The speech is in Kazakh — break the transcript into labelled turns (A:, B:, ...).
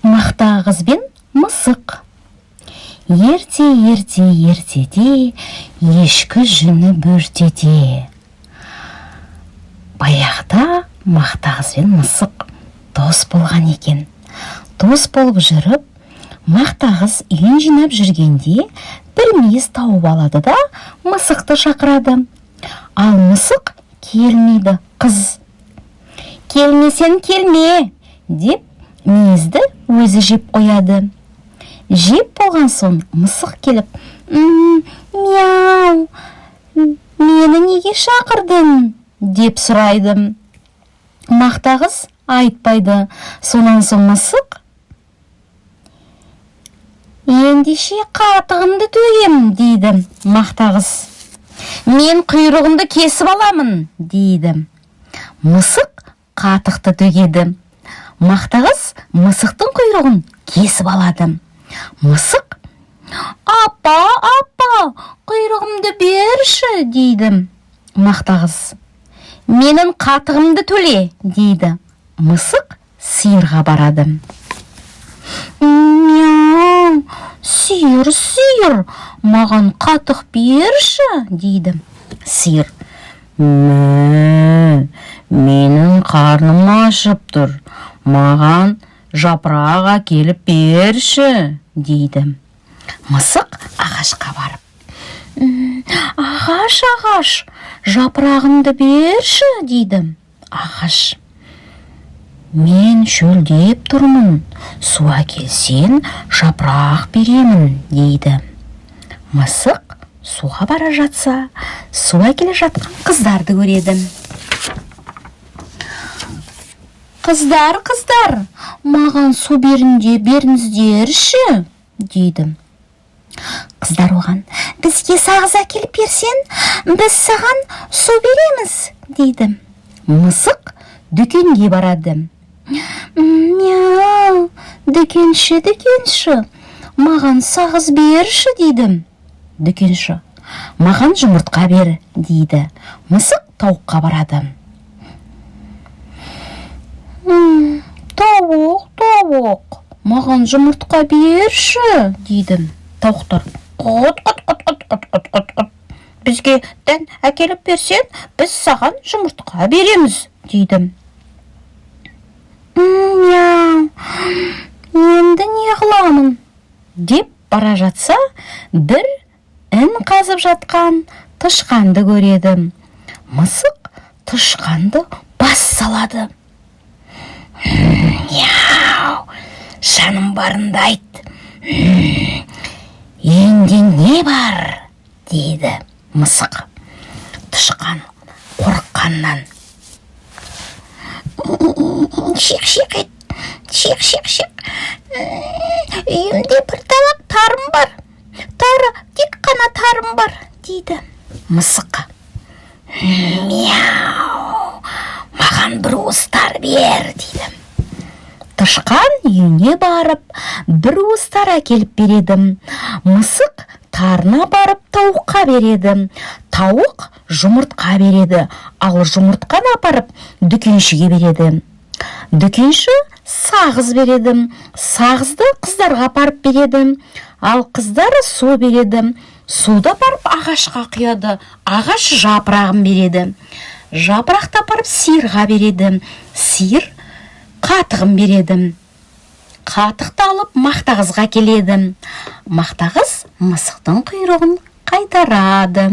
A: Мақта қыз бен мысық. Ерте, ерте, ертеде, ешкі жүні бөртеде. Баяғыда мақта қыз бен мысық дос болған екен. Дос болып жүріп, мақта қыз үйін жинап жүргенде бір мүйіз тауып алады да, мысықты шақырады. Ал мысық келмейді. Қыз: «Келмесең, келме», – деп, мүйізді өзі жеп қояды. Жеп болған соң мысық келіп: «Мяу, мені неге шақырдың?» – деп сұрайды. Мақта қыз айтпайды. Сонан соң мысық: «Ендеше қатығымды төгем», – дейді. Мақта қыз: «Мен құйрығымды кесіп аламын», – дейді. Мысық қатықты төгеді. Мақта қыз мысықтың құйрығын кесіп алады. Мысық: «Апа, апа, құйрығымды берші», – дейді. Мақта қыз: «Менің қатығымды төле», – дейді. Мысық сиырға барады. «Мяу, сиыр, сиыр, маған қатық берші», – дейді. Сиыр: «Мә, менің қарным ашып тұр, маған жапырақ әкеліп берші», – дейді. Мысық ағашқа барып: «Ағаш, ағаш, жапырағыңды берші», – дейді. Ағаш: «Мен шөлдеп тұрмын, су әкелсең, жапырақ беремін», – дейді. Мысық суға бара жатса, су әкеле жатқан қыздарды көреді. «Қыздар, қыздар, маған су беріңіздерші», – дейді. Қыздар оған: «Бізге сағыз әкеліп берсең, біз саған су береміз», – дейді. Мысық дүкенге барады. «Мяу, дүкенші, дүкенші, маған сағыз берші», – дейді. Дүкенші: «Маған жұмыртқа бер», – дейді. Мысық тауыққа барады. «Тауық, тауық, маған жұмыртқа берші», – дейді. Тауықтар: «Құт, құт, құт, құт, құт, құт, құт, құт, бізге дән әкеліп берсең, біз саған жұмыртқа береміз», – дейді. «Мяу, енді не қыламын?» – деп бара жатса, бір ін қазып жатқан тышқанды көреді. Мысық тышқанды бас салады. «Мяу, жаным барыңды айт, үйіңде не бар?» – дейді мысық. Тышқан қорыққаннан: «Шиқ, шиқ ет, шиқ, шиқ, шиқ, үйімде бір табақ тарым бар, тары, тек қана тарым бар», – дейді. Мысық: «Мяу, маған бір уыс тары бер», – дейді. Тышқан үйіне барып, бір уыс тары әкеліп береді. Мысық тарыны апарып тауыққа береді. Тауық жұмыртқа береді. Ал жұмыртқаны апарып дүкеншіге береді. Дүкенші сағыз береді. Сағызды қыздарға апарып береді. Ал қыздар су береді. Суды апарып ағашқа құяды. Ағаш жапырағын береді. Жапырақты апарып сиырға береді. Сиыр қатығын береді. Қатықты алып мақта қызға келеді. Мақта қыз мысықтың құйрығын қайтарады.